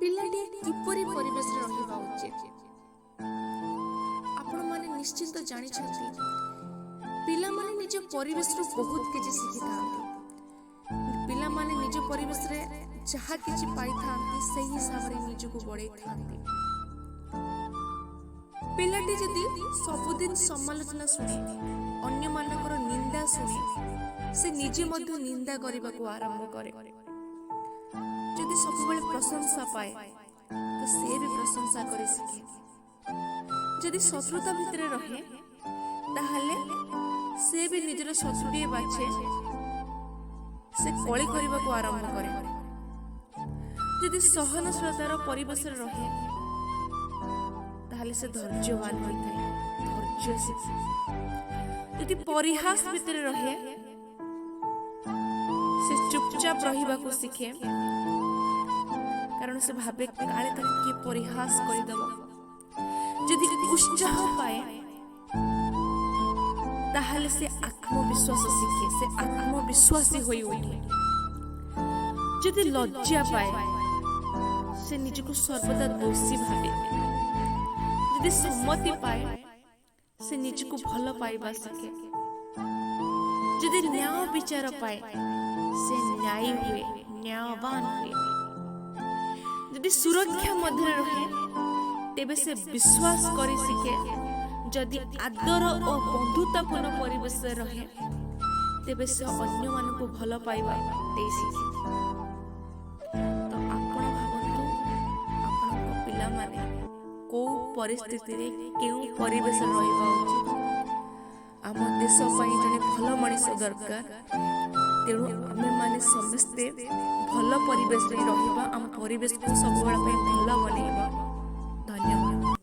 ପିଲାଟିଏ କିପରି ପରିବେଶରେ ରହିବା ଉଚିତ? ଆପଣମାନେ ନିଶ୍ଚିନ୍ତ ଜାଣିଛନ୍ତି, ପିଲାମାନେ ନିଜ ପରିବେଶରୁ ବହୁତ କିଛି ଶିଖିଥାନ୍ତି। ପିଲାମାନେ ନିଜ ପରିବେଶରେ ଯାହା କିଛି ପାଇଥାନ୍ତି, ସେହି ହିସାବରେ ନିଜକୁ ବଢ଼େଇଥାନ୍ତି। ପିଲାଟି ଯଦି ସବୁଦିନ ସମାଲୋଚନା ଶୁଣେ, ଅନ୍ୟମାନଙ୍କର ନିନ୍ଦା ଶୁଣେ, ସେ ନିଜେ ମଧ୍ୟ ନିନ୍ଦା କରିବାକୁ ଆରମ୍ଭ କରେ। ଯଦି ସବୁବେଳେ ପ୍ରଶଂସା ପାଏ, ତ ସେ ବି ପ୍ରଶଂସା କରି ଶିଖେ। ଯଦି ଶତ୍ରୁତା ଭିତରେ ରହେ, ତାହେଲେ ସେ ବି ନିଜର ଶତ୍ରୁଟିଏ ବାଛେ, ସେ କଳି କରିବାକୁ ଆରମ୍ଭ କରେ। ଯଦି ସହନଶୀଳତାର ପରିବେଶରେ ରହେ, ତାହେଲେ ସେ ଧୈର୍ଯ୍ୟବାନ ହୋଇଥାଏ, ଧୈର୍ଯ୍ୟ ଶିଖେ। ଯଦି ପରିହାସ ଭିତରେ ରହେ, ସେ ଚୁପଚାପ ରହିବାକୁ ଶିଖେ, କାରଣ ସେ ଭାବେ କାଳେ ତାକୁ କିଏ ପରିହାସ କରିଦେବ। ଯଦି ଉତ୍ସାହ ପାଏ, ତାହେଲେ ସେ ଆତ୍ମବିଶ୍ୱାସ ଶିଖେ, ସେ ଆତ୍ମବିଶ୍ୱାସୀ ହୋଇ ଉଠେ। ଯଦି ଲଜ୍ଜା ପାଏ, ସେ ନିଜକୁ ସର୍ବଦା ଦୋଷୀ ଭାବେ। ଯଦି ସମ୍ମତି ପାଏ, ସେ ନିଜକୁ ଭଲ ପାଇବା ଶିଖେ। ଯଦି ନ୍ୟାୟ ବିଚାର ପାଏ, ସେ ନ୍ୟାୟୀ ହୁଏ, ନ୍ୟାୟବାନ ହୁଏ। ଯଦି ସୁରକ୍ଷା ମଧ୍ୟରେ ରହେ, ତେବେ ସେ ବିଶ୍ୱାସ କରି ଶିଖେ। ଯଦି ଆଦର ଓ ବନ୍ଧୁତାପୂର୍ଣ୍ଣ ପରିବେଶରେ ରହେ, ତେବେ ସେ ଅନ୍ୟମାନଙ୍କୁ ଭଲ ପାଇବା ଦେଇ ଶିଖେ। ତ ଆପଣ ଭାବନ୍ତୁ, ଆପଣଙ୍କ ପିଲାମାନେ କେଉଁ ପରିସ୍ଥିତିରେ, କେଉଁ ପରିବେଶରେ ରହିବା ଉଚିତ। ଆମ ଦେଶ ପାଇଁ ଜଣେ ଭଲ ମଣିଷ ଦରକାର। ତେଣୁ ଆମେମାନେ ସମସ୍ତେ ଭଲ ପରିବେଶରେ ରହିବା, ଆମ ପରିବେଶକୁ ସବୁବେଳେ ପାଇଁ ଭଲ ବନେଇବା।